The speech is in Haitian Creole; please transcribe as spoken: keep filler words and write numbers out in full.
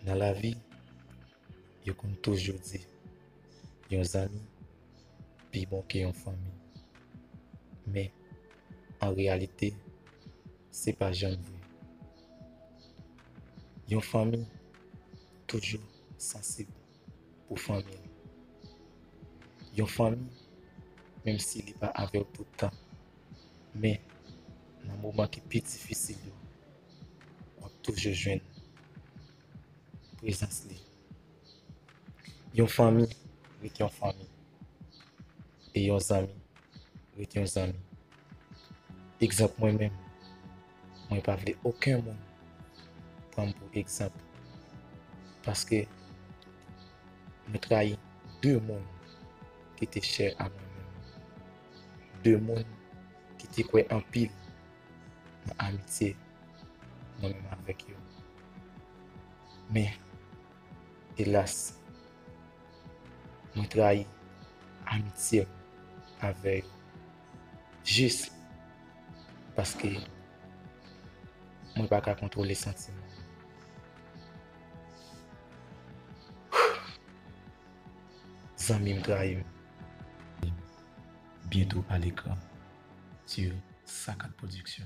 Nan lavi, yo konn toujou di, yon zanmi pi bon ke yon fanmi. Men, an reyalite, se pa janm vre. Yon fanmi toujou sansib pou fanmi l. Yon fanmi, menm si li pa avè w tout tan, men nan moman ki pi difisil yo, w ap toujou jwenn prezans li. Yon fanmi ret yon fanmi, e yon zanmi ret yon zanmi. Egzanp mwen menm, mwen pa vle okenn moun pran m pou egzanp, paske mwen trayi de moun ki te chè a mwen menm, de moun ki te kwè anpil nan amitye mwen menm avèk yo. Men, elas, mwen trayi amitye m avè yo jis paske mwen pa ka kontwole santiman. Zanmi m trayi m. Bientôt à l'écran sur Sakat Production.